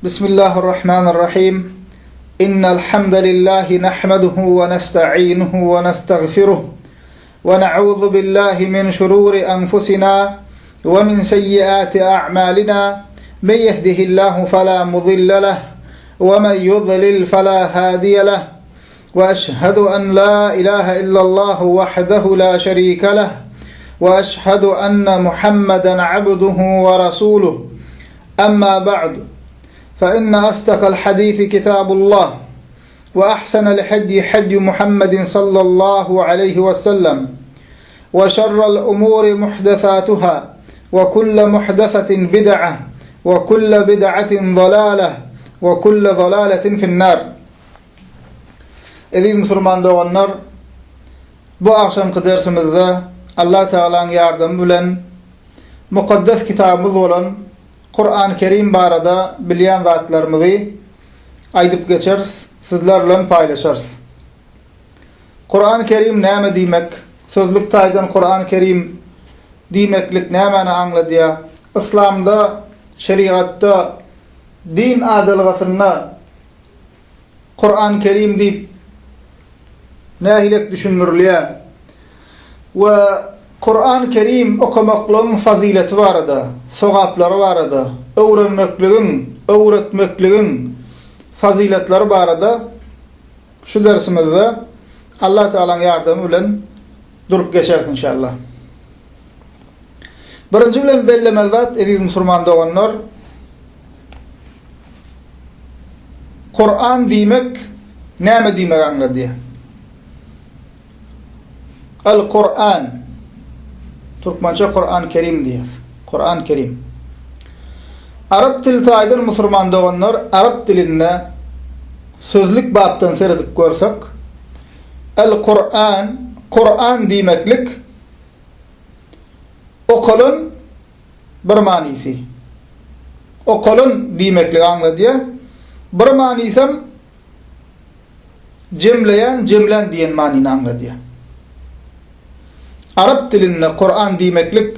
Bismillahirrahmanirrahim. Innel hamdelellahi nahmeduhu we nestainuhu we nestagfiruh. We na'udzu billahi min şururi enfusina we min seyyiati a'malina. Men yehdihillahu fela mudille leh we men yudlil fela hadiye leh. We eşhedü en la ilahe illallah wahdehu la şerike leh. We eşhedü enne Muhammeden abduhu we rasuluh. Emma ba'd. Fe inne asdakal hadisi kitabullah we ahsenel hedyi hedyu Muhammedin sallallahu aleyhi ve sellem we şerrel umuri muhdesatuha we kulle muhdesetin bid'a we kulle bid'atin zalale we kulle zalaletin finnar. Eziz musulman doganlar, bu agşamky dersimizde Allah Tealanyň ýardamy bilen mukaddes kitabymyz bolan Kur'an-ı Kerim barada bilýän zatlarymyzy aýdyp geçeris, sizler bilen paýlaşarys. Kur'an-ı Kerim näme diýmek? Sözlük taýdan Kur'an-ı Kerim diýmeklik nämäni aňladýar? Yslamda, şerigatda, din adalgasynda Kur'an-ı Kerim diýip nähilek düşündirilýär we Kur'an-ı Kerim okamaklygyň fazileti barada, sogaplary barada, öwrenmekligiň, öwretmekligiň faziletleri barada şu dersimizde Allah Tealanyň ýardamy bilen durup geçeris inşallah. Birinji bilen bellemeli zat eziz musulman doganlar, Kuran diýmek näme diýmegi aňladýar? Al-Kuran. Türkmençe Kuran Kerim diýýäs. Kuran Kerim. Arap dili taýdan musulman doganlar arap dilinde sözlük bapdan seredip görsek, Al-Kuran, Kuran diýmeklik okalan bir manysy. Okalan diýmekligi aňladýar. Bir manysam jemleýän, jemlän diýen manyny aňladýar. Arap dilinde Kuran diýmeklik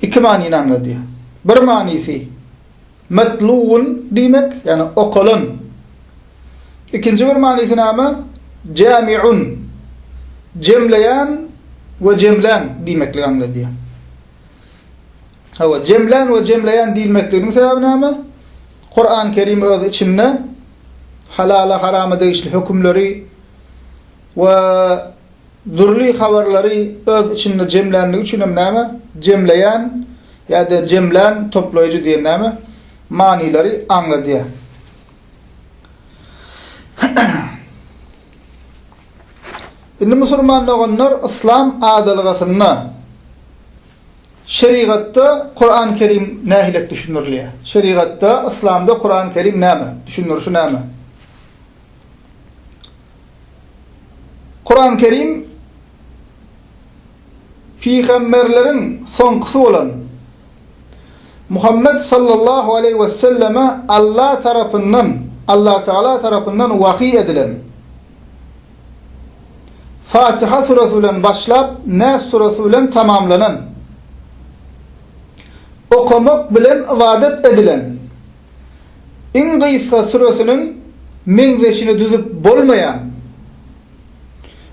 iki manyny aňladýar. Bir manysy Metluwun diýmek, ýagny okalan. Ikinji bir manysy näme? Jamiun, jemleýän we jemlän diýmekligi aňladýar. Hawa, jemlän we jemleýän diýilmekliginiň sebäbi näme? Kuran Kerim öz içinde halala, harama degişli hökümleri we dürli habarlary öz içinde jemlänligi üçin hem näme? Jemleýän ýa-da jemlän, toplaýjy diýen näme? Manylary aňladýar. Indi musulman doganlar yslam adalgasynda şerigatda Kuran Kerim nähilek düşündirilýär? Şerigatda, yslamda Kuran Kerim näme? Düşündirişi näme? Kuran Kerim pygamberleriň soňkusy bolan Muhammet sallallahu aleýhi we selleme Allah tarapyndan, Allah Tagala tarapyndan wahyý edilen Fatiha suresi bilen başlap Nas suresi bilen tamamlanan okamak bilen ybadat edilen iň gysga süresiniň meňzeşini düzüp bolmaýan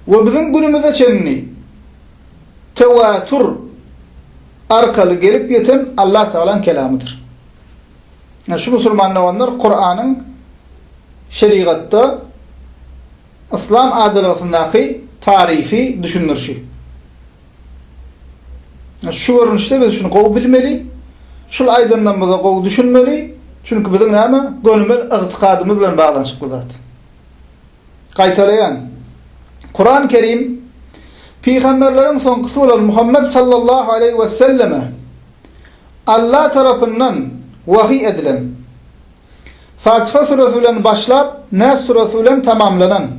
we biziň günümize çenli tewatur arkaly gelip ýeten Allah Tagalaň kelamydyr. Yani şu musulman doganlar Kuranyň şerigatda yslam adalgasyndaky taryfy düşündirişi. Şu görnüşde biz şuny gowy bilmeli. Şul aýdanlarymyza gowy düşünmeli. Çünki biziň näme? Gönümel ygtykadymyz bilen baglanyşykly zat. Gaýtalaýan. Kuran Kerim pygamberleriň soňkusy bolan Muhammet sallallahu aleýhi we selleme Allah tarapyndan wahyý edilen Fatiha suresi bilen başlap, Nas suresi bilen tamamlanan,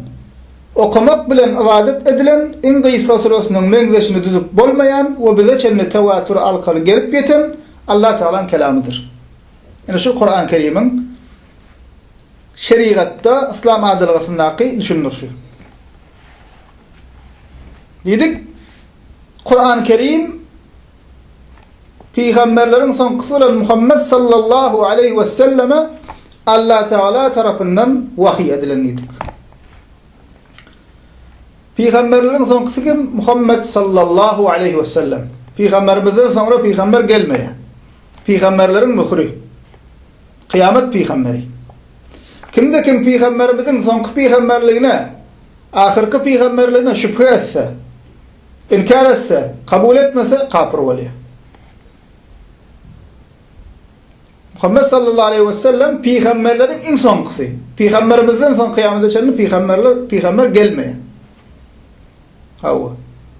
okamak bilen ybadat edilen iň gysga süresiniň meňzeşini düzüp bolmaýan we bize çenli tewatur arkaly gelip ýeten Allah Tagalaň kelamydyr. Ine şu Kuran Kerimiň şerigatda yslam adalgasyndaky düşündirişi. Diýdik, Kuran Kerim Pygamberleriň soňkusy bolan Muhammet sallallahu aleýhi we selleme Allatagala tarapyndan wahyý edilen diýdik. Pygamberleriň soňkusy kim? Muhammet sallallahu aleýhi we sellem. Pygamberimizden soňra pygamber gelmeýär. Pygamberleriň möhüri. Kyýamat pygamberi. Kimde kim pygamberimiziň soňky pygamberligine, ahyrky pygamberligine şübhe etse, inkär etse, kabul etmese kapyr bolýar. Muhammet sallallahu aleýhi we sellem pygamberleriň iň soňkusy. Pygamberimizden soň kyýamata çenli pygamberler, pygamber gelmeýär. Hawa.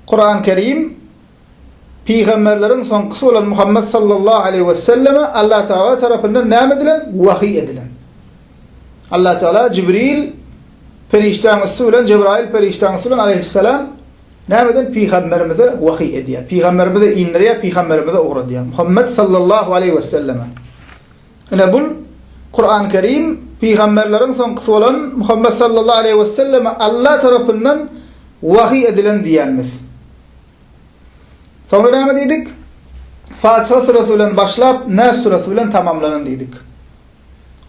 Kuran Kerim pygamberleriň soňkusy bolan Muhammet sallallahu aleýhi we selleme Allah Taala tarapyndan näme edilen? Wahyý edilen. Allah Taala Jibril perişdäň üsti bilen Jebraýyl perişdäň üsti bilen aleýhissalam Näme eden pygamberimize wahyý edýär. Pygamberimize indirýär, pygamberimize ugradýar. Muhammet sallallahu aleýhi we selleme. Ine bul Kuran Kerim pygamberleriň soňkusy bolan Muhammet sallallahu aleýhi we selleme Allah tarapyndan wahyý edilen diýýänmiz. Soňra näme diýdik? Fatiha suresi bilen başlap, Nas suresi bilen tamamlanan diýdik.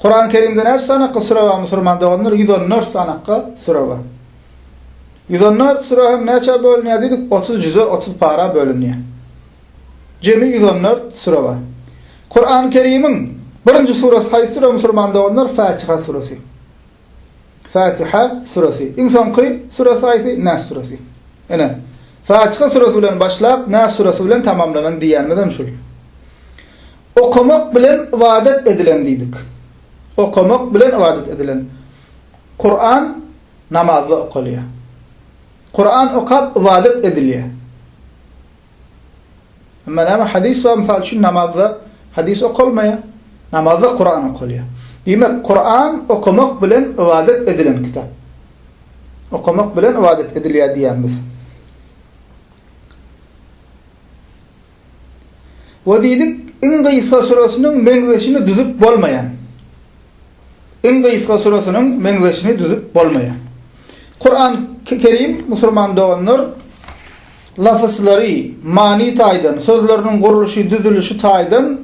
Kuran Kerimde näçe sanakga sure bar musurman doganlar? 114 sanakga sure bar. 114 süre hem näçä bölünýär diýdik? 30 jüze, 30 para bölünýär. Jemi 114 süre bar. Kur'an-ı Kerim'iň birinji suresi haýsy süre musulman doganlar? Fatiha suresi. Fatiha suresi. Iň soňky suresi haýsy? Nas suresi. Ine, Fatiha suresi bilen başlap, Nas suresi bilen tamamlanan diýýänimiz hem şul. Okamak bilen ybadat edilen diýdik. Okamak bilen ybadat edilen. Kur'an namazda okalýar. Kuran okap ybadat edilýär. Emma näme hadys bar, mysal üçin namazda hadys okalmaýar. Namazda Kuran okalýar. Diýmek, Kuran okamak bilen ybadat edilen kitap. Okamak bilen ybadat edilýär diýýänmiz. We diýdik, iň gysga süresiniň meňzeşini düzüp bolmaýan. Iň gysga süresiniň meňzeşini düzüp bolmaýan. Kuran Kerim, musulman doganlar, lafyzlary, many taýdan, sözleriniň gurluşy, düzülişi taýdan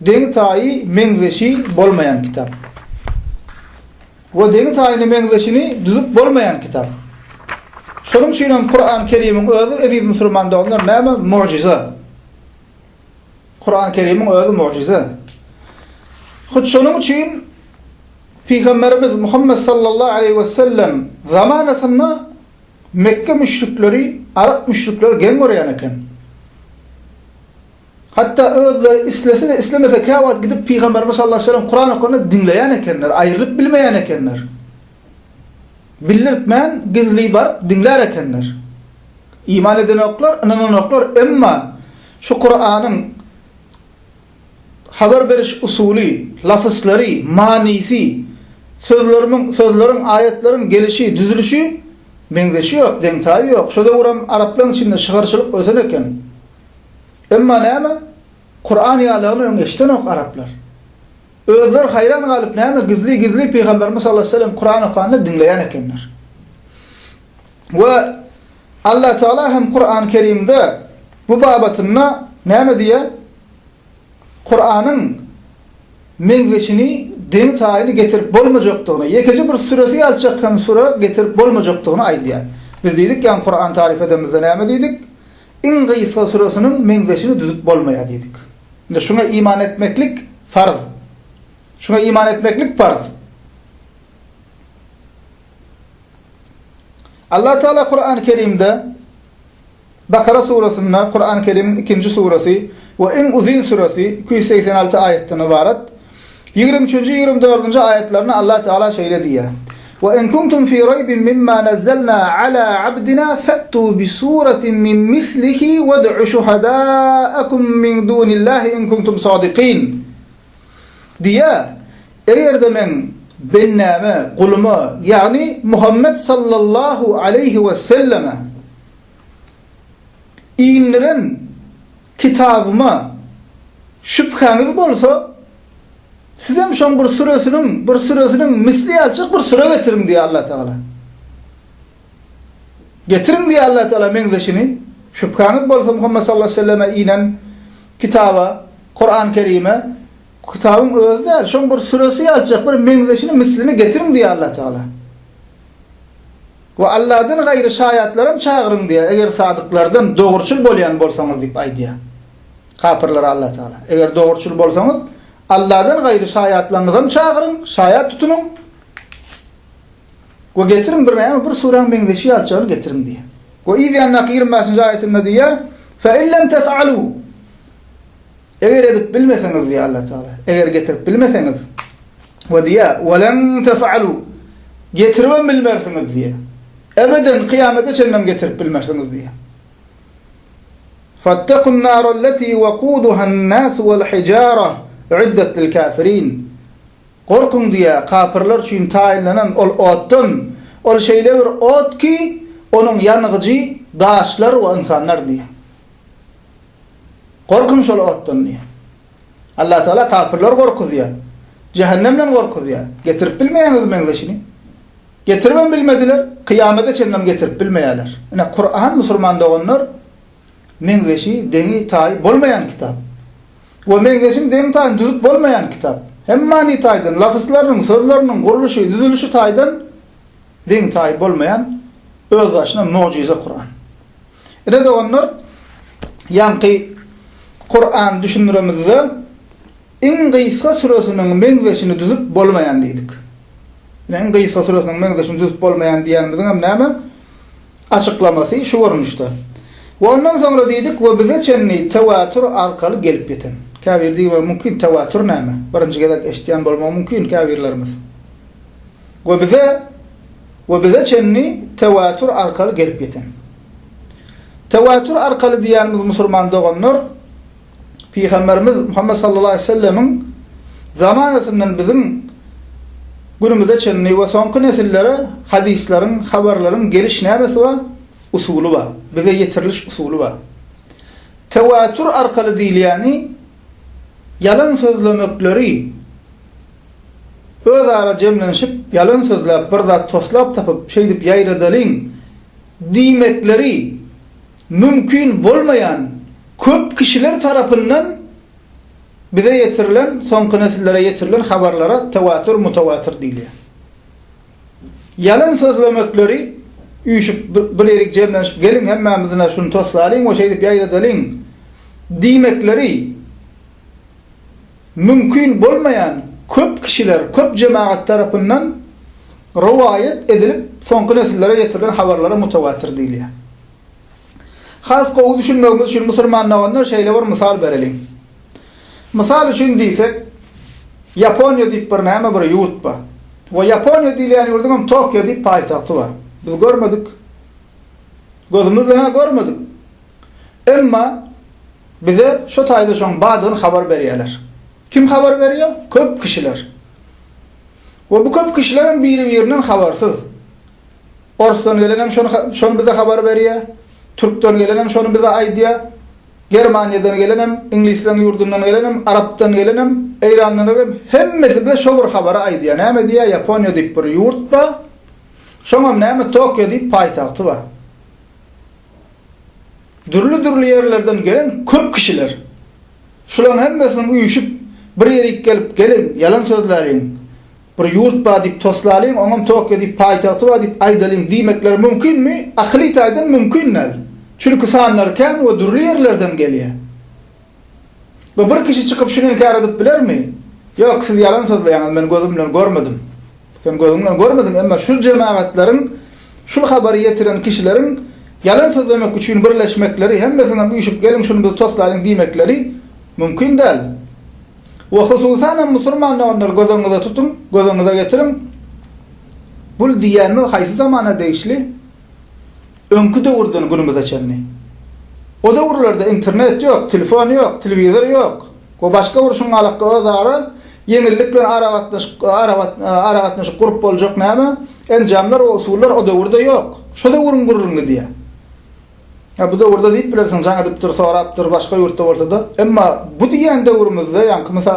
deňi-taýy, meňzeşi bolmaýan kitap. We deňi-taýyny meňzeşini düzüp bolmaýan kitap. Şonuň üçin hem Kuran Kerimiň özi eziz musulman doganlar näme? Mujiza. Kuran Kerimiň özi mujiza. Hut şonuň üçin Pygamberimiz Muhammed sallallahu aleýhi we sellem zamanasynda Mekke müşrikleri, arap müşrikleri geň görýän eken. Hatda özleri islese-de, islemese käwagt gidip Pygamberimiz sallallahu aleýhi we sellem Kuran okanda diňleýän ekenler, aýrylyp bilmeýän ekenler. Bildirtmän gizli baryp diňlär ekenler. Iman edenoklar, ynananoklar, emma şu Kuranyň habar beriş usuly, lafyzlary, manysy, sözlerimiň, sözleriň, aýatlaryň gelişi, düzülişi meňzeşi ýok, deň-taýy ýok. Şo döwürem araplaryň içinde şygyrçylyk ösen eken. Emma näme? Kuran ýalygyny öň eşidenok araplar. Özleri haýran galyp näme gizli gizli Pygamberimiz sallallahu aleýhi we sellem Kuran okanda diňleýän ekenler. We Allah Teala hem Kuran Kerimde bu babatynda näme diýýär? Kuranyň meňzeşini, deňi-taýyny getirip bolmajakdygyny, ýekeje bir süresi ýalyçak hem süre getirip bolmajakdygyny aýdýar. Biz diýdik ýaňy Kuran taryf edemizde näme diýdik? Iň gysga süresiniň meňzeşini düzüp bolmaýar diýdik. Indi şuňa iman etmeklik farz. Şuňa iman etmeklik farz. Allah Teala Kur'an-ı Kerimde Bakara surasynda Kur'an-ı Kerimiň ikinji surasy we iň uzyn surasy 286 aýatdan ybarat. 23-nji, 24-nji aýatlarynda Allah Teala şeýle diýýär. We in kuntum fi raybin mimma nazzalna ala abdina fa'tu bi suratin min mislihi wad'u şuhada'akum min dunillahi in kuntum sadikin. Diýýär, Eger-de meň bendäme, guluma, ýagny Muhammet sallallahu aleýhi we selleme indiren kitabyma şübhäňiz bolsa, Sizem şoň bir süresiniň, bir süresiniň misli ýalyjak bir süre getiriň diýýär Allah Tagala. Getiriň diýýär Allah Tagala meňzeşini. Şübhäňiz bolsa Muhammet sallallahu aleyhi ve selleme inen kitaba, Kur'an-ı Kerime. Kitabyň özi däl, şoň bir süresi ýalyjak bir meňzeşini, mislini getiriň diýýär Allah Tagala. We Allahdan gaýry şaýatlaram çagyryň diýýär, eger sadyklardan, dogruçyl bolýan bolsaňyz diýip aýdýar. Kapyrlara Allah Tagala, eger dogruçyl bolsaňyz, Allahdan gaýry şaýatlaryňyzam çagyryň, şaýat tutunyň we getiriň bir näme bir suräň meňzeşi ýalyjagyny getiriň diýýär. We yz ýanyndaky 25-nji aýatynda diýýär, Fe in lem tef'alu Eger edip bilmeseňiz diýýär Allah Tagala, eger getirip bilmeseňiz we diýýär, we len tef'alu getiribem bilmersiňiz diýýär. Ebeden kyýamete çenlem getirip bilmersiňiz diýýär. Fattakun narallati waquduhan nas wal hijara uiddat lil kafirin. Gorkuň diýýär, kapyrlar üçin taýynlanan ol otdan, ol şeýle bir ot ki, onuň ýangyjy daşlar we ynsanlar diýýär. Gorkuň şol otdan diýýär. Allah Teala kapyrlary gorkuzýar. Jähennem bilen gorkuzýar. Getirip bilmeýäňiz meňzeşini. Getiribem bilmediler, kyýamete çenlem getirip bilmeýärler. Ine Kuran musurman doganlar meňzeşi, deňi, taýy bolmaýan kitap. We meňzeşini, deňi, taýyny düzüp bolmaýan kitap. Hem many taýdan, lafzlarynyň, sözleriniň gurluşy, düzülişi taýdan deňi-taýy bolmaýan özbaşyna mugjyza Kuran. Ine doganlar, ýaňky Kuran düşündiremizde iň gysga süresiniň meňzeşini düzüp bolmaýan diýdik. Ine iň gysga süresiniň meňzeşini düzüp bolmaýan diýenimiziň hem näme? Açyklamasy şu görnüşde. We ondan soňra diýdik we bize çenli tewatür arkaly gelip ýeten. Käbir diýmegi mümkin tewatür näme? Birinji gezek eşidýän bolmagy mümkin käbirlerimiz. We bize we bize çenli tewatür arkaly gelip ýeten. Tewatür arkaly diýýänimiz musurman doganlar, Pygamberimiz Muhammet sallallahu aleýhi we sellemiň zamanasyndan biziň günümize çenli we soňky nesillere hadyslaryň, habarlaryň geliş nämesi bar? Usuly bar. Bize ýetiriliş usuly bar. Tewatür arkaly diýilýäni ýalan sözlemekleri Özara jemlenişip, ýalan sözläp, bir zat toslap tapyp, şeýdip ýaýradalyň diýmekleri mümkin bolmaýan köp kişiler tarapyndan bize ýetirilen, soňky nesillere ýetirilen habarlara tewatür, mutawatyr diýilýär. Ýalan sözlemekleri üýşüp bir ýerik jemlenişip geliň hemmämiz ine şuny toslalyň we şeýdip ýaýradalyň diýmekleri mümkin bolmaýan köp kişiler, köp jemagat tarapyndan rowaýat edilip, soňky nesillere ýetirilen habarlara mutawatyr diýilýär. Has gowy düşünmegimiz üçin musulman doganlar şeýle bir mysal bereliň. Mysal üçin diýsek, Ýaponiýa diýip bir näme bir ýurt bar. We Ýaponiýa diýilýän ýurduň hem Tokio diýip paýtagty bar. Biz görmedik. Gözümiz bilen-ä görmedik. Emma bize şo taýda şoň bardygyny habar berýärler. Kim habar berýär? Köp kişiler. We bu köp kişiler hem biri-birinden habarsyz. Orsdan gelen hem şony şony bize habar berýär. Türkden gelen hem şony bize aýdýar. Germaniýadan gelen hem, iňlisleriň ýurdundan gelen hem, arapdan gelen hem, Eýrandan gelen hem hemmesi bize şo bir habary aýdýar. Näme diýýär? Ýaponiýa diýip bir ýurt bar. Şoňam näme Tokio diýip paýtagty bar. Dürli-dürli ýerlerden gelen köp kişiler. Şularyň hemmesiniň üýşüp, bir ýerik gelip, Geliň, ýalan sözläliň, bir ýurt bar diýip toslalyň, oňam Tokio diýip paýtagty bar diýip aýdalyň diýmekleri mümkinmi? Akyly taýdan mümkin däl. Çünki sanlary kän we dürli ýerlerden gelýär. We bir kişi çykyp şuny inkär edip bilermi? Ýok, siz ýalan sözleýäňiz, men gözüm bilen görmedim. Sen gözüň bilen görmediň, emma şul jemagatlaryň, şul habary ýetiren kişileriň ýalan sözlemek üçin birleşmekleri, hemmesiniňem üýşüp geliň şuny biz toslalyň diýmekleri mümkin däl. We hususanam musurman doganlar göz öňüňize tutuň, göz öňüňize getiriň, bul diýýänimiz haýsy zamana degişli? Öňki döwürden günümize çenli. O döwürlerde internet ýok, telefon ýok, telewizor ýok we başga bir şuňňalakka özara ýeňillik bilen aragatnaşyk aragatnaşyk gurup boljak näme, enjamlar we usullar o döwürde ýok. Şo döwrüň gürrüňi gidýär. Ýa bu döwürde diýip bilersiň, jaň edipdir, sorapdyr, başga ýurtda bolsa-da. Emma bu diýýän döwrümizde, ýaňky mysa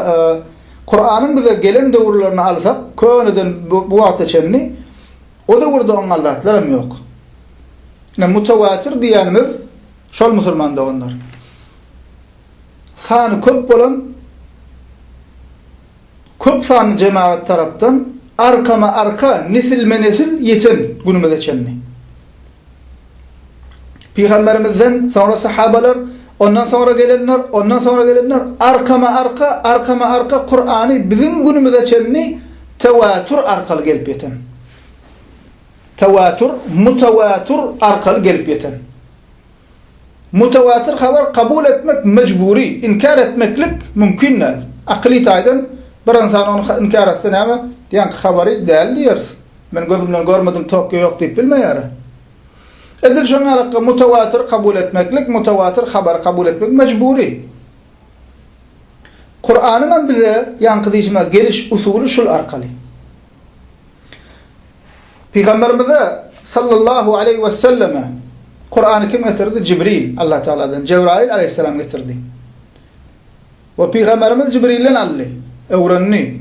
Kuranyň bize gelen döwürlerini alsak, köneden bu wagta çenli O döwürde oňňal zatlaram ýok. Ine mutawatir diýýänimiz şol musulman doganlar. Sany köp bolan. Köp sanly jemagat tarapdan arkama-arka, nesilme-nesil ýeten günümize çenli. Pygamberimizden soňra sahabalar, ondan soňra gelenler, ondan soňra gelenler arkama-arka, arkama-arka Kurany biziň günümize çenli tewatur arkaly gelip ýeten. Tewatur, mutawatur arkaly gelip ýeten. Mutawatir habar kabul etmek mejbury, inkär etmeklik mümkin däl. Akyly taýdan bir ynsan ony inkär etse näme, diýenki habary däl diýeris. Men gözüm bilen görmedim Tokio ýok diýip bilmeýär. Edil şoň ýalakka mutawatir kabul etmeklik, mutawatir habary kabul etmek mejbury. Kuranyňam bize ýaňky diýşime geliş usuly şul arkaly. Pygamberimize sallallahu aleýhi we selleme Kurany kim getirdi? Jibril, Allah Tagaladan Jebraýyl aleýhissalam getirdi. We Pygamberimiz Jibrilden aldy, öwrendi.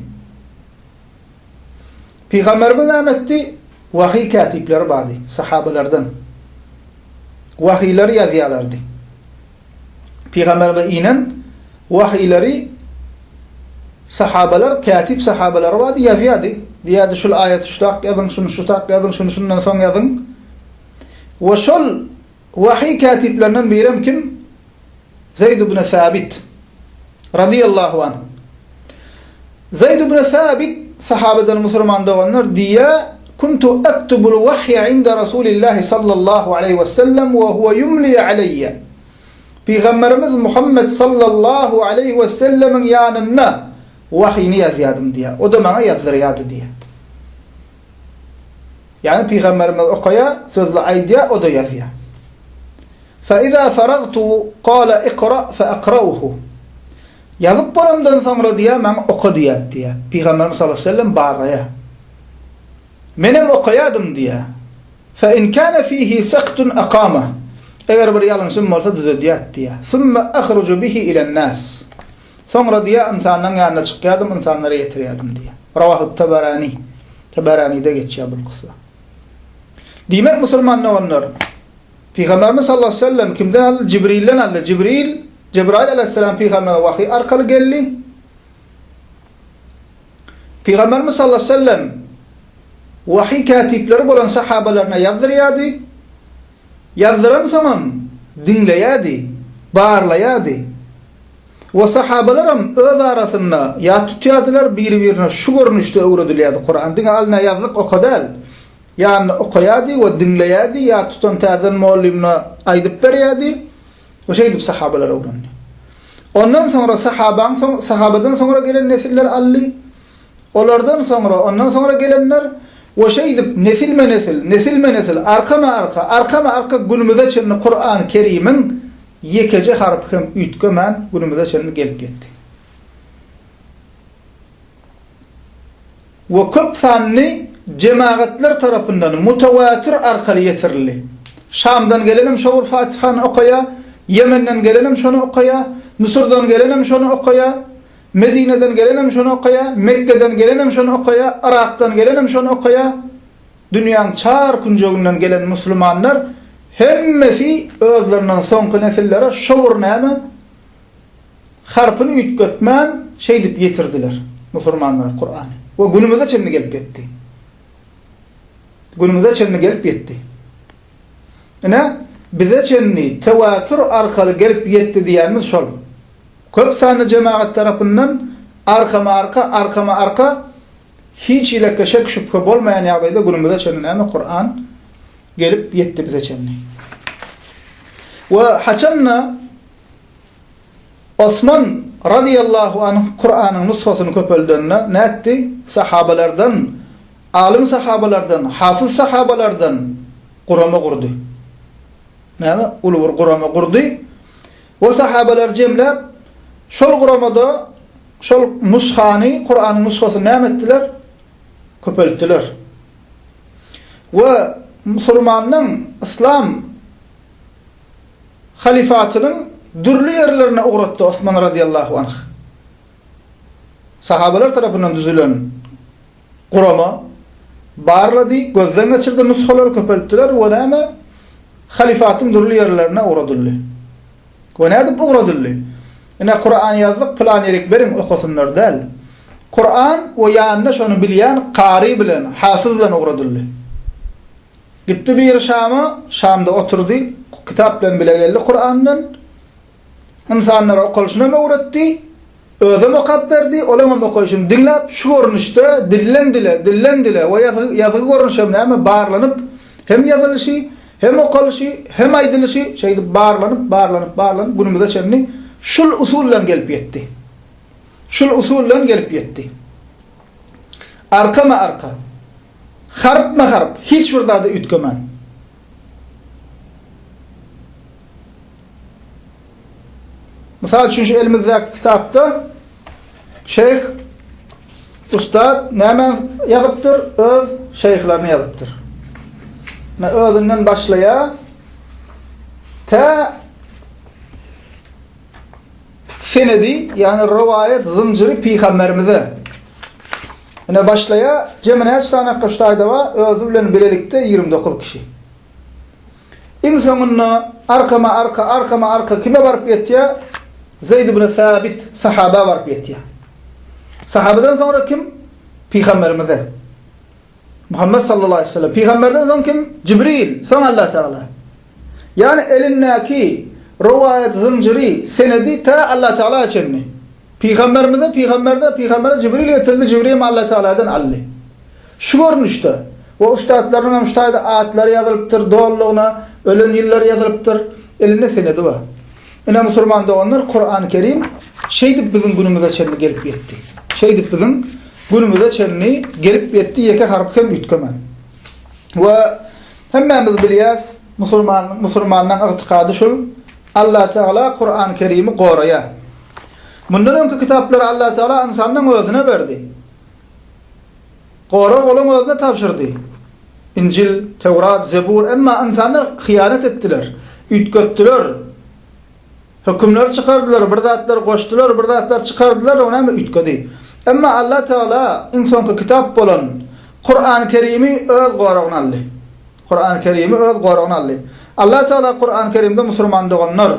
Pygamberimiz näme etdi? Wahyý kätipleri bardy, sahabalardan. Wahyýlary ýazýarlardy. Pygamberimize inen wahyýlary sahabalar, kätip sahabalary bardy, ýazýardy. Diýýärdi, şul aýaty şu tak ýazyň, şuny şu tak ýazyň, şuny şundan soň ýazyň. We şol wahyý kätiplerinden birem kim? Zeýd ibn Sabit radiyallahu anh. Zeýd ibn Sabit sahabadan musulman doganlar diýýär, Kuntu aktubul wahýa inda Rasulillahi sallallahu aleýhi we sellem we huwe ýumli aleýýe. Pygamberimiz Muhammet sallallahu aleýhi we sellemiň ýanynda wahyny ýazýardym diýýär. O-da maňa ýazdyrýardy diýýär. Ýagny pygamberimiz okaýar, sözli aýdýar, o-da ýazýar. Fe iza faragtu kala ikra fe akrauhu. Ýazyp bolamdan soňra diýýär, maňa oka diýýär diýýär. Pygamberimiz sallallahu aleýhi we sellem barlaýar. Menem okaýardym diýýär. Fe in kana fihi saktun akama. Eger bir ýalňyşym bolsa düzedýär diýýär. Summa ahruju bihi ilen nas. Soňra diýýär, ynsanlaryň ýanyna çykýardym, ynsanlara ýetirýärdim diýýär. Rawahu Tabarani. Tabaranide geçýär bu kyssa. Diýmek musulman doganlar, Pygamberimiz sallallahu aleýhi we sellem kimden aldy? Jibrilden aldy. Jibril, Jebraýyl aleýhissalam pygambere wahyý arkaly geldi. Pygamberimiz sallallahu aleýhi we sellem wahyý kätipleri bolan sahabalaryna ýazdyrýardy. Ýazdyransoňam diňleýärdi, barlaýardy. We sahabalaram öz arasynda ýat tutýardylar, biri-birine şu görnüşde öwredilýärdi Kuran. Diňe al-nä ýazdyk oka däl. Ýanynda okaýardy we diňleýärdi, ýat tutan täzeden mugallymyna aýdyp berýärdi we şeýdip sahabalar öwrendi. Ondan soňra sahabaň soň sahabadan soňra gelen nesiller aldy. Olardan soňra, ondan soňra gelenler we şeýdip nesilme-nesil, nesilme-nesil, arkama-arka, arkama-arka günümize çenli Kurany Kerimiň ýekeje harpy hem üýtgemän günümize çenli gelip ýetdi. We köp sanly jemagatlar tarapyndan mutawatir arkaly ýetirildi. Şamdan gelenem şo bir Fatihany okaýar, Ýemenden gelenem şony okaýar, Müsürden gelenem şony okaýar, Medineden gelenem şony okaýar, Mekgeden gelenem şony okaýar, Yrakdan gelenem şony okaýar. Dünýäň çar künjeginden gelen musulmanlar hemmesi özlerinden soňky nesillere şo bir näme? Harpyny üýtgetmän şeýdip ýetirdiler musurmanlara Kurany. We günümize çenli gelip ýetdi. Günümize çenli gelip ýetdi. Ine, bize çenli tewatur arkaly gelip ýetdi diýýänimiz şol. Köp sanly jemagat tarapyndan arkama-arka, arkama-arka hiç hilekge şek-şübhe bolmaýan ýagdaýda günümize çenli näme Kuran gelip ýetdi bize çenli. We haçanda Osman razyýallahu anh Kuranyň nusgasyny köpeldende nätdi? Sahabalardan, alym sahabalardan, hafyz sahabalardan gurama gurdy. Näme? Uly bir gurama gurdy we sahabalary jemläp, şol guramada şol nusgany, Kuranyň nusgasyny näme etdiler? Köpeltdiler. We musulmanyň yslam halyfatynyň dürli ýerlerine ugratdy Osman razyýallahu anh. Sahabalar tarapyndan düzülen gurama barlady, gözden geçirdi, nusgalary köpeltdiler we näme? Halyfatyň dürli ýerlerine ugradyldy. We nädip ugradyldy? Ine Kurany ýazdyk, pylan ýerik beriň, okasynlar däl. Kuran we ýanynda şony bilýän kary bilen, hafyz bilen ugradyldy. Gitdi biri Şama, Şamda oturdy, kitap bilen bile geldi Kuran bilen. Ynsanlara okalyşynam öwretdi, özem okap berdi, olaňam okaýşyny diňläp, şu görnüşde dilden dile, dilden dile we ýazgy, ýazgy görnüşem näme barlanyp, hem ýazylyşy, hem okalyşy, hem aýdylyşy şeýdip barlanyp, barlanyp, barlanyp günümize çenli şul usul bilen gelip ýetdi. Şul usul bilen gelip ýetdi. Arkama-arka, harpma-harp, hiç bir zady üýtgemän. Mysal üçin şu elimizdäki kitapda şeýh ustad näme ýazypdyr? Öz şeýhlerini ýazypdyr. Ne özünden başlaýar. Tä senedi, ýagny rowaýat zynjyry pygamberimize. Ine başlaýar, jemi näçe sany akga bar? Özi bilen bilelikde 29 kişi. Iň soňunda arkama-arka, arkama-arka kime baryp ýetýär? Zeýd ibn Sabit sahaba baryp ýetýär. Sahabadan soňra kim? Pygamberimize. Muhammet sallallahu aleyhi ve sellem. Pygamberden soň kim? Jibril, soň Allah Teala. Ýagny elindäki rowaýat zynjyry, senedi tä Allah Teala çenli. Pygamberimize, pygamberde, pygambere Jibril getirdi, Jibril hem Allah Tealadan aldy. Şu görnüşde we ussatlarynyň hem şu taýda atlary ýazylypdyr, dolulygyna, ölen ýyllary ýazylypdyr, elinde senedi bar. Ine musulman doganlar Kurany Kerim şeýdip biziň günümize çenli gelip ýetdi. Şeýdip biziň günümize çenli gelip ýetdi, ýeke harpy hem üýtgemän. We hemmämiz bilýäs, musulman musulmanyň ygtykady şul, Allah Teala Kurany Kerimi goraýar. Mundan öňki kitaplary Allah Teala ynsanyň özüne berdi. Gorag olaň özüne tabşyrdy. Injil, Töwrat, Zebur, emma ynsanlar hyýanat etdiler, üýtgetdiler, hökümleri çykardylar, bir zatlar goşdular, bir zatlar çykardylar, o näme üýtgedi. Emma Allah Teala iň soňky kitap bolan Kurany Kerimi öz goragyna aldy. Kurany Kerimi öz goragyna aldy. Allah Teala Kurany Kerimde musulman doganlar,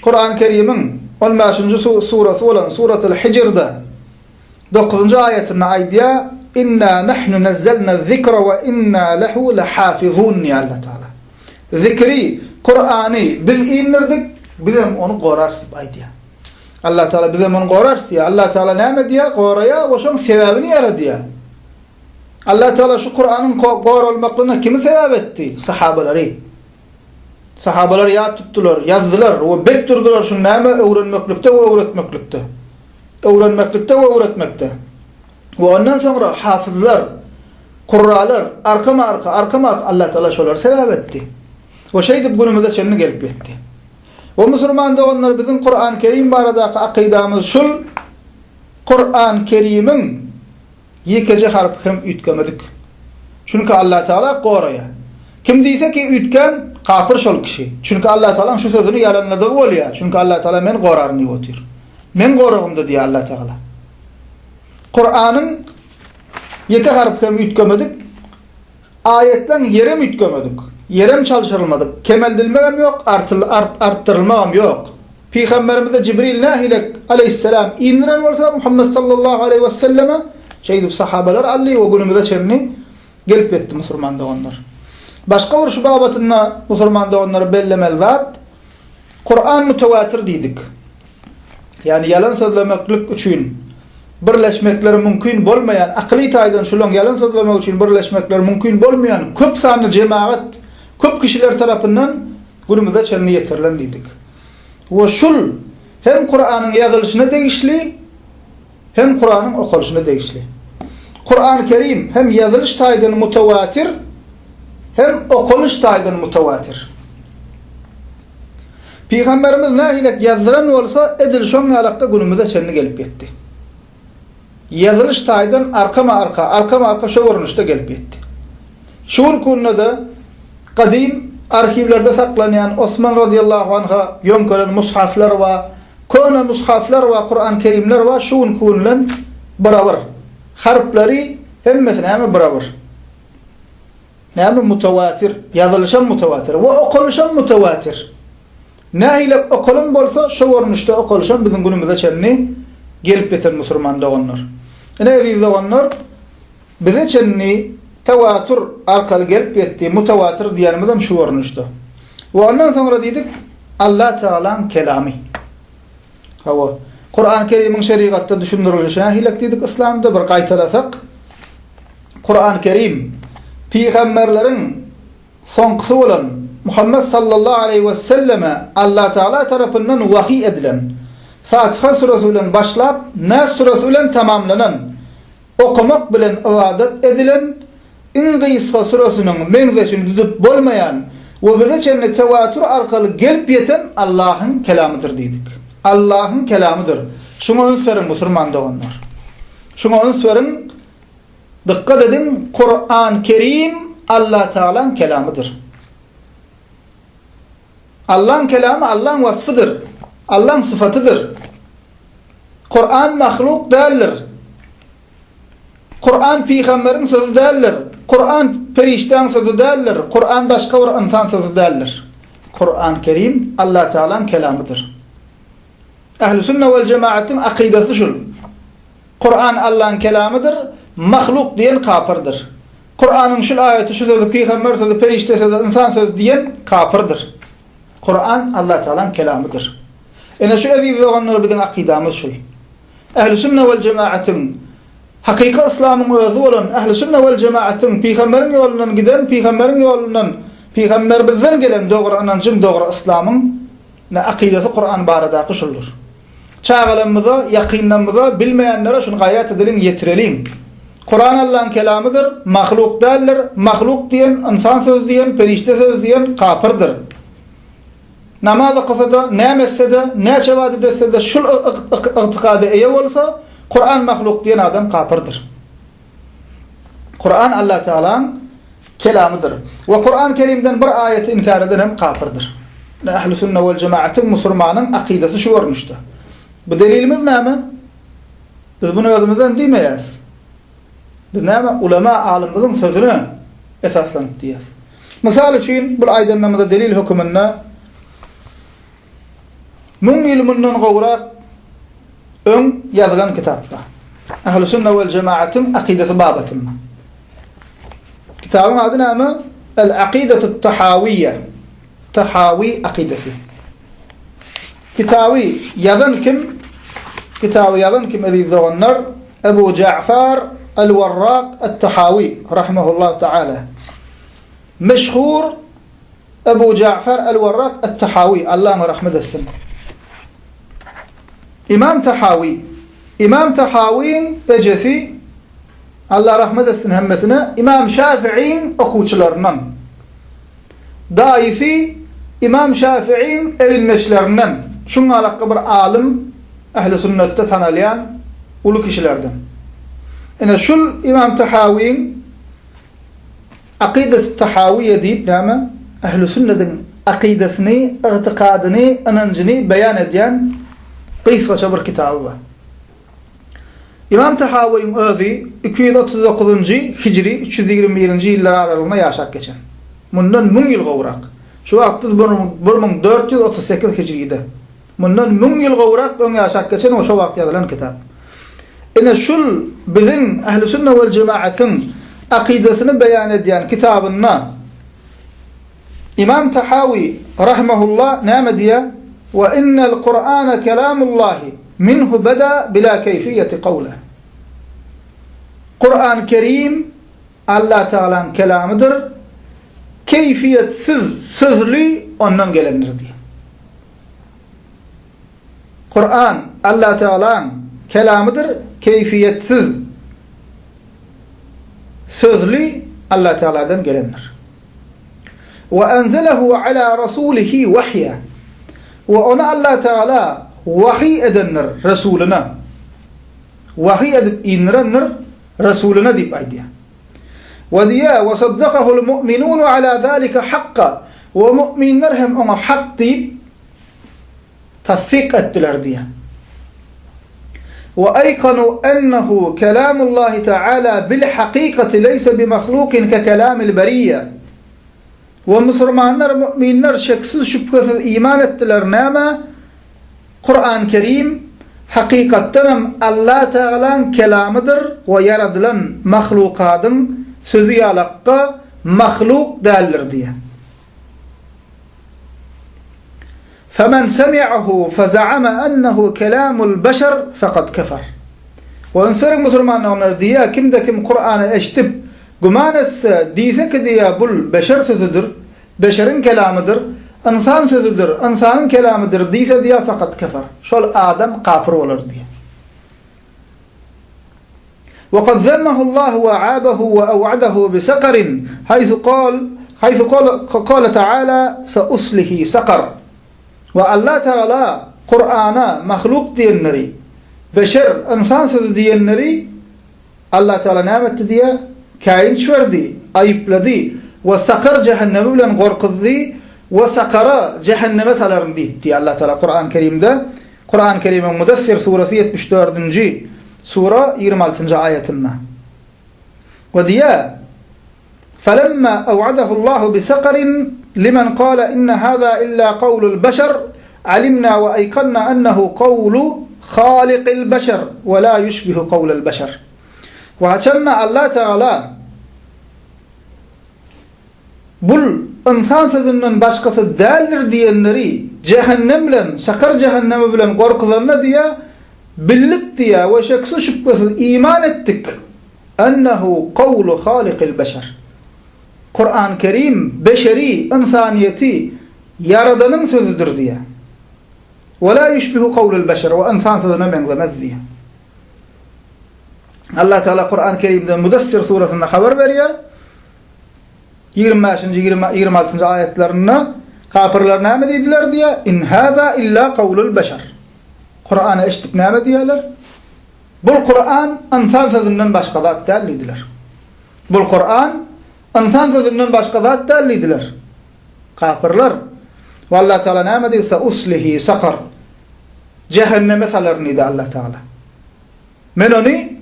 Kurany Kerimiň on bäşinji surasy bolan Suratul Hijrde Dokuzynjy aýatynda aýdýar, Inna nahnu nazzalna zikra we inna lehu lehafizun diýýär Allah Taala. Zikri, Kurany biz indirdik, biz hem ony gorarys diýip aýdýar. Allah Taala biz hem ony gorarys diýýär. Allah Taala näme diýýär? Goraýar we şoň sebäbini ýaradýar. Allah Taala şu Kuranyň goralmaklygyna kimi sebäp etdi? Sahabalary. Sahabalar ýat tutdular, ýazdylar we bek durdular şuny näme öwrenmeklikde we öwretmeklikde. Öwrenmeklikde we öwretmekde. We ondan soňra hafyzlar, kurralar arkama-arka, arkama-arka Allah Tagala şolary sebäp etdi. We şeýdip günümize çenli gelip ýetdi. We musulman doganlar biziň Kur'an Kerim baradaky akydamyz şul, Kur'an Kerimiň Ýekeje harpy hem üýtgemedik. Çünki Allatagala goraýar. Kim diýse ki üýtgän, kapyr şol kişi. Çünki Allatagalaň şu sözüni ýalanladygy bolýar. Çünki Allatagala men goraryn diýip otyr. Men goragymda diýýär Allatagala. Kuranyň ýeke harpy hem üýtgemedik. Aýatlaň ýerem üýtgemedik. Ýerem çalşyrylmadyk. Kemeldilmegem ýok, artyl, art, artdyrylmagam ýok. Pygamberimize Jibril nähili aleýhissalam indiren bolsa, Muhammet sallallahu aleýhi weselleme şeýdip sahabalar aldy we günümize çenli gelip ýetdi musulman doganlar. Başga bir şu babatynda musulman doganlara bellemeli zat, Kuran mütewatir diýdik. Ýagny ýalan sözlemeklik üçin birleşmekleri mümkin bolmaýan, akyly taýdan şulaň ýalan sözlemek üçin birleşmekleri mümkin bolmaýan köp sanly jemagat, köp kişiler tarapyndan günümize çenli ýetirilen diýdik. We şul hem Kuranyň ýazylyşyna degişli, hem Kuranyň okalyşyna degişli. Kurany Kerim hem ýazylyş taýdan mutawatir, hem okalyş taýdan mutawatir. Pygamberimiz nähilek ýazdyran bolsa, edil şoň ýalakda günümize çenli gelip ýetdi. Ýazylyş taýdan arkama-arka, arkama-arka şo görnüşde gelip ýetdi. Şu günki günde-de gadym arhiwlerde saklanýan Osman razyýallahu anha ýöňkelen mushaflar bar, köne mushaflar bar, Kuran Kerimler bar, şu günki gün bilen birabyr. Harplary hemmesi näme birabyr. Näme mutawatir, ýazylyşam mutawatir we okalyşam mutawatir. Nähili okalan bolsa, şo görnüşde okalyşam biziň günümize çenli gelip ýeten musurman doganlar. Ine eziz doganlar, bize çenli tewatur arkaly gelip ýetdi, mutawatyr diýenimizem şu görnüşde. We ondan soňra diýdik, Allah Tagalaň kelamy. Hawa, Kur'an Kerimiň şerigatda düşündirilişi nähilek diýdik yslamda bir gaýtalasak, Kur'an Kerim pygamberleriň soňkusy bolan Muhammet sallallahu aleýhi we selleme Allah Tagala tarapyndan wahyý edilen, Fatiha suresi bilen başlap, Nas suresi bilen tamamlanan, okamak bilen ybadat edilen iň gysga süresiniň meňzeşini düzüp bolmaýan we bize çenli tewatur arkaly gelip ýeten Allahyň kelamydyr diýdik. Allahyň kelamydyr. Şuňa üns beriň musurman doganlar. Şuňa üns beriň, dykgat ediň, Kuran Kerim Allah Tagalaň kelamydyr. Allaň kelamy Allaň wasfydyr. Allaň syfatydyr. Kuran mahluk däldir. Kuran pygamberiň sözi däldir. Kuran perişdäň sözi däldir. Kuran başga bir ynsan sözi däldir. Kuran Kerim Allah Tagalaň kelamydyr. Ähli sünne wel jemaatyň akydasy şul. Kuran Allaň kelamydyr, mahluk diýen kapyrdyr. Kuranyň şul aýaty şu sözi pygamber sözi, perişde sözi, ynsan sözi diýen kapyrdyr. Kuran Allah Tagalaň kelamydyr. Ine şu eziz doganlar biziň akydamyz şul. Ähli sünne wel jemaatyň, hakyky yslamyň özi bolan ähli sünne wel jemaatyň pygamberiň ýolundan giden, pygamberiň ýolundan, pygamberimizden gelen dogry ynanjyň, dogry yslamyň ine akydasy Kuran baradaky şuldur. Çagalarymyza, ýakynlarymyza, bilmeýänlere şuny gaýrat edeliň, ýetireliň. Kuran Allaň kelamydyr, mahluk däldir, mahluk diýen, ynsan sözi diýen, perişde sözi diýen kapyrdyr. Namaz okasa-da, näme etse-de, näçe ybadat etse-de şul ygtykada eýe bolsa, Kuran mahluk diýen adam kapyrdyr. Kuran Allah Tagalaň kelamydyr. We Kuran Kerimden bir aýaty inkär eden hem kapyrdyr. Ähli sünne wel jemaatyň musurmanyň akydasy şu görnüşde. Bu delilimiz näme? Biz muny özümizden diýmeýäris. Biz näme ulema alymymyzyň sözüne esaslanyp diýýäris. Mysal üçin, bu aýdanlarymyza delil höküminde müň ýyl mundan gowrak öň ýazylan kitapda. Ähli sünne wel jemaatyň akydasy babatynda. Kitabyň ady näme? El Akidatut Tahawiýe. Tahawi akydasy. Kitaby ýazan kim? Kitaby ýazan kim eziz doganlar? Ebu Ja'far Al-Warraq At-Tahawi rahimehullah taala. Meşhur Ebu Ja'far Al-Warraq At-Tahawi Allah oňa rahmet etsin. Imam Tahawi Imam Tahawiň ejesi Allah rahmet etsin hemmesine Imam Şafiiň okuwçylaryndan. Daýysy Ymam Şafiiň egindeşlerinden, şuňňalakky bir alym, ähli sünnetde tanalýan uly kişilerden. Ine şul Ymam Tahawiň Akydasy Tahawiýe diýip näme, ähli sünnediň akydasyny, ygtykadyny, ynanjyny beýan edýän gysgaça bir kitaby bar. Ymam Tahawyň özi 239-njy hijri 321-nji ýyllar aralygynda ýaşap geçen. Mundan müň ýyl gowrak. Şu wagt biz 1438 hijride. Mundan müň ýyl gowrak öň ýaşap geçen we şo wagt ýazylan kitap. Ine şul biziň Ähli-sünne wel-jemaatyň akydasyny beýan edýän kitabynda Ymam Tahawi rahimehullah näme diýýär? Wa innel Kur'ana kelamullahi minhu beda bila keýfiýeti kawle. Kur'an Kerim Allah Tagalaň kelamydyr, keýfiýetsiz sözli ondan gelendir diýýär. Kur'an Allah Tagalaň kelamydyr, keýfiýetsiz sözli Allah Tagaladan gelendir. We enzelehu ala rasulihi wahýa. We ony Allah Tagala wahyý edendir Resulyna. Wahyý edip indirendir Resulyna diýip aýdýar. We diýýär, we saddakahul mu'minun ala zalika hakka. We mu'minler hem oňa hak diýip tassyk etdiler diýýär. We aýkanu ennehu kelamullahi taala bil hakykati leýse bi mahlukin ke kelamil beriýe. We musurmanlar, mu'minler şeksiz şübhesiz iman etdiler nämä? Kuran Kerim. Hakykatdan hem Allah Tagalaň kelamydyr we ýaradylan mahlukadyň sözi ýalakga mahluk däldir diýýär. Femen semi'ahu fezaama ennehu kelamul beşer fekad kefer. We üns beriň musulman doganlar diýýär kimde kim Kurany eşdip güman etse diýse ki diýýär bul beşer sözüdir, Beşeriň kelamydyr, ynsan sözüdir, ynsanyň kelamydyr diýse diýýär fakat kefer. Şol adam kapyr bolar diýýär. Ve kad zemmehullahu ve abehu ve ev'adehu bi sakarin haythu kal haythu kal Teala seuslihi sakar. We Allah Teala Kur'ana mahluk diýenleri, beşer, ynsan sözi diýenleri Allah Teala näme etdi diýýär? Käýinç berdi, aýyplady we Sakar jähennemi bilen gorkuzdy we Sakara, jähenneme salaryn diýdi diýýär Allah Teala Kuran Kerimde. Kuran Kerimiň Mudassir surasy 74-nji sura 26-njy aýatynda. We diýýär, Felemma aw'adahu Allahu bi sakarin limen kala inne haza illa kawlul beşer alimna we aýkanna ennehu kawlu halikil beşer we la ýuşbihu kawlel beşer. We haçanda Allah Tagala bul ynsan sözünden başgasy däldir diýenleri jähennem bilen, sakar jähennemi bilen gorkuzanda diýýär, bildik diýýär we şeksiz-şübhesiz iman etdik. Ennehu kawlu halikil beşer. Kuran Kerim beşeri, ynsanyýeti Ýaradanyň sözüdir diýýär. We la ýüşbihu kawlul beşer we ynsan sözüne meňzemez diýýär. Allah Teala Kuran Kerimde Mudassir surasynda habar berýär. 25-nji, 26-njy aýatlarynda kapyrlar näme diýdiler diýýär? In haza illa kawlul beşer. Kurany eşidip näme diýýärler? Bul Kuran ynsan sözünden başga zat däl diýdiler. Bul Kuran ynsan sözünden başga zat däl diýdiler. Kapyrlar. We Allah Teala näme diýdi? Sauslihi sakar. Jähenneme salaryn diýdi Allah Teala. Men ony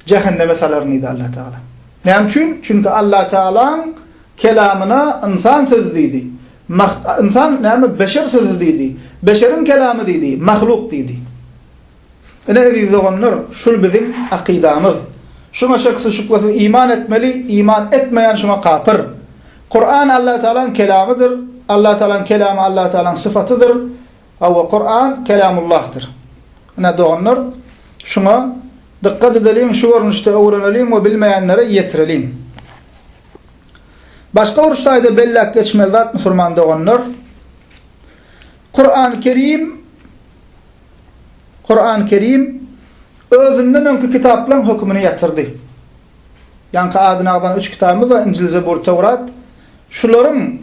jähenneme salaryn diýdi Allah Teala. Näme üçin? Çünki Allah Tealaň kelamyna ynsan sözi diýdi. Ynsan näme? Beşer sözi diýdi. Beşeriň kelamy diýdi, mahluk diýdi. Ine eziz doganlar, şul biziň akydamyz. Şuňa şeksiz-şübhesiz iman etmeli, iman etmeýän şuňa kapyr. Kuran Allah Tagalaň kelamydyr, Allah Tagalaň kelamy Allah Tagalaň syfatydyr. Hawa Kuran kelamullahdyr. Ine doganlar, şuňa dykgat edeliň, şu görnüşde öwreneliň we bilmeýänlere ýetireliň. Başga bir ştaýda belläp geçmeli zat musulman doganlar, Kuran Kerim Kuran Kerim özünden öňki kitaplaň hökümini ýatyrdy. Ýaňky adyny agzan üç kitabymyz bar, Injil, Zebur, Töwrat. Şularyň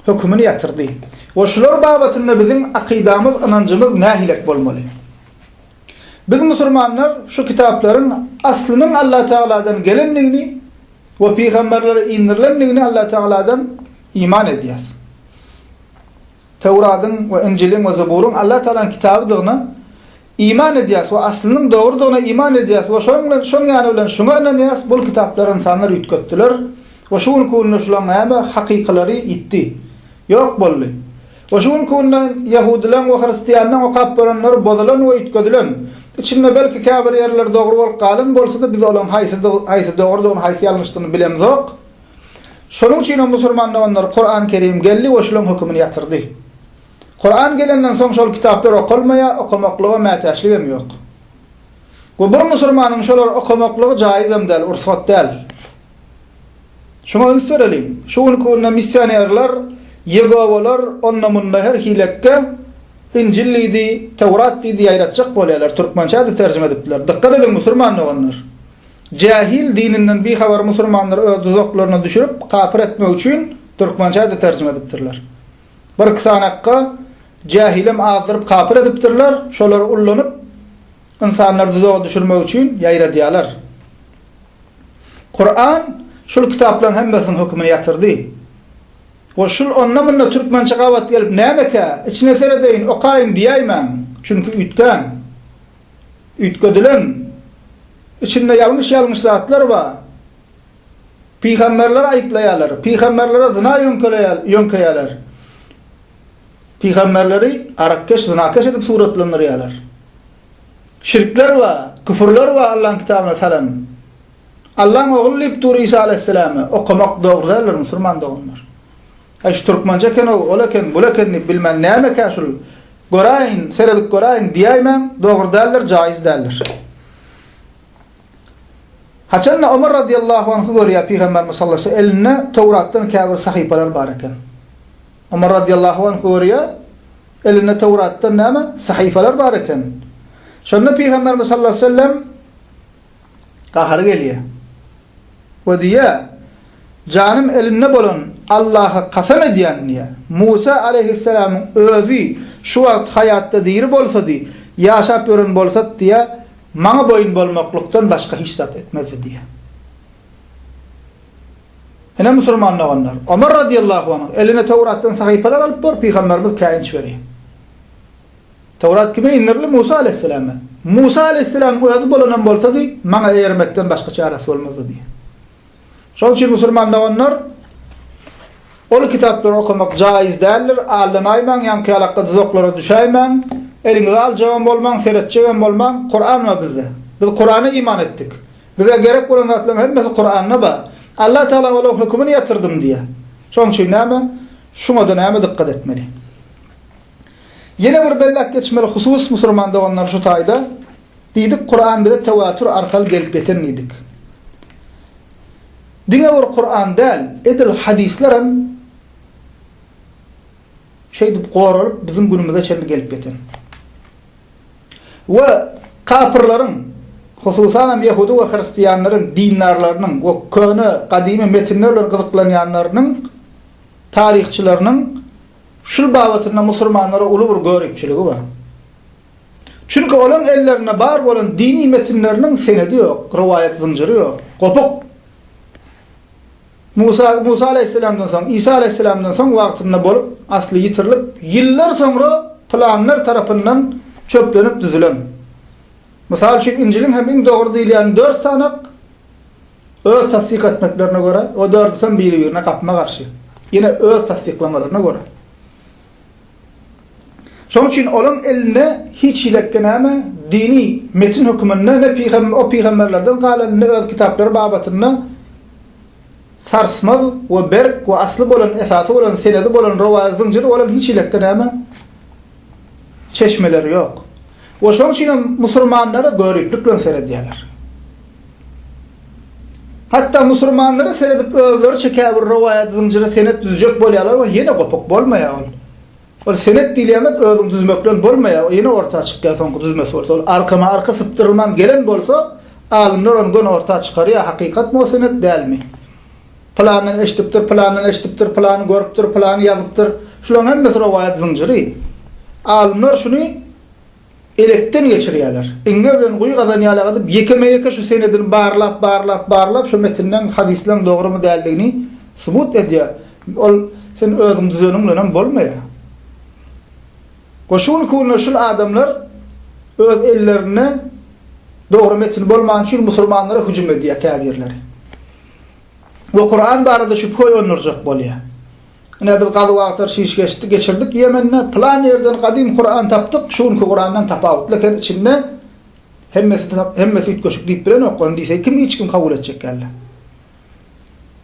hökümini ýatyrdy. We şular babatynda biziň akydamyz, ynanjymyz nähilek bolmaly? Biz musurmanlar şu kitaplaryň aslynyň Allah Tagaladan gelendigini we pygamberlere indirilendigini Allah Tagaladan iman edýäs. Töwradyň we Injiliň we Zeburyň Allah Tagalaň kitabydygyna iman edýäris we aslynyň dogrudygyna iman edýäris we şonuň bilen şoň ýany bilen şuňa ynanýarys, bul kitaplary ynsanlar üýtgetdiler we şu günki günde şulaň näme hakykylary ýitdi, ýok boldy. We şu günki günde ýehudylaň we hristianlaň okap bolanlary bozulan we üýtgedilen. Içinde belki käbir ýerleri dogry bolup galan bolsa-da biz olaň haýsy dogrudygyny haýsy ýalňyşdygyny bilemzok. Şonuň üçinem musulman doganlar Kuran Kerim geldi we şulaň hökümini ýatyrdy. Kuran gelenden soň şol kitaplar okalmaýar, okamaklyga mätäçligem ýok. We bir musulmanyň şolary okamaklygy jaýyzam däl, ursat däl. Şuňa üns bereliň. Şu günki günde missionerler, Ýegowalar onda-munda her hilekge Injil diýdi, Töwrat diýdi ýaýratjak bolýarlar, türkmençä-de terjime edipdiler. Dykgat ediň musulman doganlar! Jähil, dininden bihabar musulmanlary öz duzaklaryna düşürip, kapyr etmek üçin türkmençä-de terjime edipdirler. Birki sanakga jähilem azdyryp kapyr edipdirler, şolary ullanyp, ynsanlary duzaga düşürmek üçin ýaýradýarlar. Kuran şul kitaplaryň hemmesiniň hökümini ýatyrdy. We şul onda-munda türkmençe gabat gelip nämekä, içine seredeýin, okaýyn diýäýmäň, çünki üýtgän. Üýtgedilen. Içinde ýalňyş-ýalňyş zatlar bar. Pygamberleri aýyplaýarlar. Pygamberlere zyna ýöňkeýärler. Pygamberleri arakkeş, zynakeş edip suratlandyrýarlar. Şirkler bar, küfürler bar Allaň kitabyna salan. Allaň ogly diýip dur Isa aleýhissalama, okamak dogry däldir musurman doganlar. Aý şu türkmençe eken-ow, ol eken, bul eken diýip bilmän nämekä şul, göräýin, seredip göräýin diýäýmäň, dogry däldir, jaýyz däldir. Haçanda Omar radiýallahu anhu görýär Pygamberimiz sallallahu aleyhi ve sellem elinde Towratdan käbir sahypalar bar eken. Omar radiýallahu anhu görýär, elinde Towratdan näme? Sahypalar bar eken. Şonda Pygamberimiz sallallahu aleyhi ve sellem gahary gelýär. We diýýär, Janym elinde bolan Allaha kasam edýän diýýär. Musa aleýhissalamyň özi şu wagt haýatda diri bolsady, ýaşap ýören bolsady diýýär, Maňa boýun bolmaklykdan başga hiç zat etmezdi diýýär. Ine musulman doganlar, Omar radiýallahu anh eline Töwratdan sahypalar alyp bor, pygamberimiz käýinç berýär. Töwrat kime indirildi? Musa aleýhissalama. Musa aleýhissalamyň özi bolanam bolsady, maňa eýermekden başga çäresi bolmazdy diýýär. Şonuň üçin musulman doganlar, ol kitaplary okamak jaýyz däldir, aldanaýmaň, ýaňky ýalakga duzaklara düşäýmäň, eliňize aljagam bolmaň, seretjegem bolmaň, Kuran bar bizde. Biz Kurana iman etdik. Bize gerek bolan zatlaryň hemmesi Kuranda bar. Allah Tagala olaryň hökümini ýatyrdym diýýär. Şonuň üçin näme? Şuňa-da näme dykgat etmeli. Ýene bir belläp geçmeli husus musulman doganlar şu taýda, Diýdik Kuran bize tewatur arkaly gelip ýeten diýdik. Diňe bir Kuran däl, edil hadyslar hem şeýdip goralyp biziň günümize çenli gelip ýeten. We kapyrlaryň, hususan hem ýehudy we hristianlaryň dindarlarynyň we köne gadymy metinler bilen gyzyklanýanlarynyň taryhçylarynyň şul babatynda musulmanlara uly bir göripçiligi bar. Çünki olaň ellerinde bar bolan dini metinleriniň senedi ýok, rowaýat zynjyry ýok. Gopuk! Musa, Musa aleýhissalamdan soň, Isa aleýhissalamdan soň wagtynda bolup, asly ýitirilip, ýyllar soňra pylanlar tarapyndan çöplenip düzülen. Mysal üçin, Injiliň hem iň dogry diýilýäni dört sanak, öz tassyk etmeklerine görä, o dördüsem biri-birine gapma-garşy. Ýene öz tassyklamalaryna görä. Şonuň üçin olaň elinde hiç hilekge näme dini metin höküminde ne pygam o pygamberlerden galan ne öz kitaplary babatynda sarsmaz we berk we asly bolan esasy bolan senedi bolan rowaýat zynjyry bolan hiç hilekge näme çeşmeleri ýok. We şonuň üçin hem musurmanlara göriplik bilen seredýärler. Hatda musurmanlara seredip özleriçe käbir rowaýat zynjyry senet düzjek bolýarlar we ýene gopuk bolmaýar ol. Ol senet diýilýän zat özüň düzmek bilen bolmaýar, o ýene orta çykýar soňky düzmesi bolsa. Ol arkama arka sypdyrylman gelen bolsa, alymlar ony göni orta çykarýar, hakykatmy o senet dälmi? Pylandan eşidipdir, pylandan eşidipdir, pylany görüpdir, pylany ýazypdyr. Şularyň hemmesi rowaýat zynjyry. Alymlar şuny Elekden geçirýärler. Iňňe bilen guýy gazan ýalak edip, ýekeme-ýeke şu senedini barlap, barlap, barlap, şu metinleň, hadyslaň dogrumy däldigini subut edýär. Ol sen özüň düzeniň bilenem bolmaýar. We şu günki günde şul adamlar öz ellerinde dogry metin bolmany üçin musulmanlara hüjüm edýär käbirleri. We Kuran barada şübhe oýandyrjak bolýar. Ine biz gazuw-agtaryş iş geçdi, geçirdik Ýemende, pylan ýerden gadym Kuran tapdyk, şu günki Kurandan tapawutly eken içinde hemmesi hemmesi üýtgeşik diýip bilenok, ony diýse kim hiç kim kabul etjek däldi.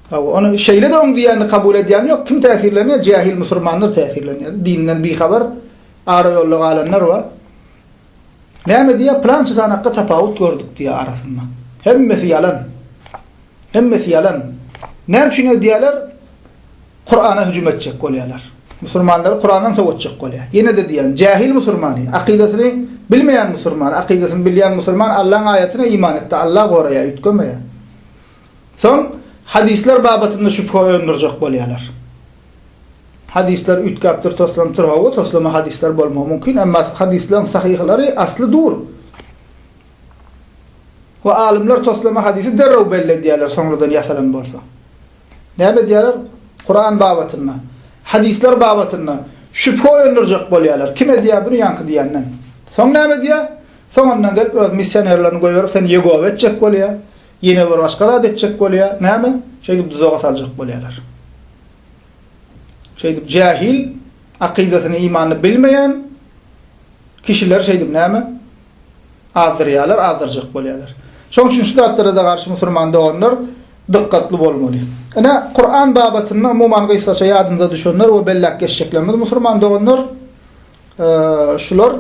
Hawa, ony şeýle-de oň diýenini kabul edýän ýok, kim täsirlenýär? Jähil musurmanlar täsirlenýär. Dinden bihabar, ara ýolda galanlar bar. Näme diýýär? Pylança sanakda tapawut gördük diýýär arasynda. Hemmesi ýalan. Hemmesi ýalan. Näme üçin edýärler? Kurana hüjüm etjek bolýarlar. Musulmanlary Kurandan sowatjak bolýar. Ýene-de diýýän, jähil musulmany, akydasyny bilmeýän musulman, akydasyny bilýän musulman Allaň aýatyna iman etdi, Allah goraýar, üýtgemeýär. Soň hadyslar babatynda şübhe oýandyrjak bolýarlar. Hadyslar üýtgäpdir, toslanypdyr, hawa, toslama hadyslar bolmagy mümkin, emma hadyslaryň sahyhlary asly dur. We alymlar toslama hadysy derrew belli edýärler, soňradan ýasalan bolsa. Näme edýärler? Kuran babatynda, hadyslar babatynda şübhe oýandyrjak bolýarlar. Kim edýär buny ýaňky diýenden. Soň näme edýär? Soň ondan gelip öz missionerlerini goýberip seni Ýegowa etjek bolýar. Ýene bir başga zat etjek bolýar. Näme? Şeýdip duzaga saljak bolýarlar. Şeýdip jähil, akydasyny, imanyny bilmeýän kişiler şeýdip näme? Azdyrýarlar, azdyrjak bolýarlar. Şonuň üçin şu zatlara-da garşy musulman doganlar dykgatly bolmaly. Ine, Kuran babatynda umuman gysgaça ýadymyza düşenler we belläp geçjeklerimiz musulman doganlar şular.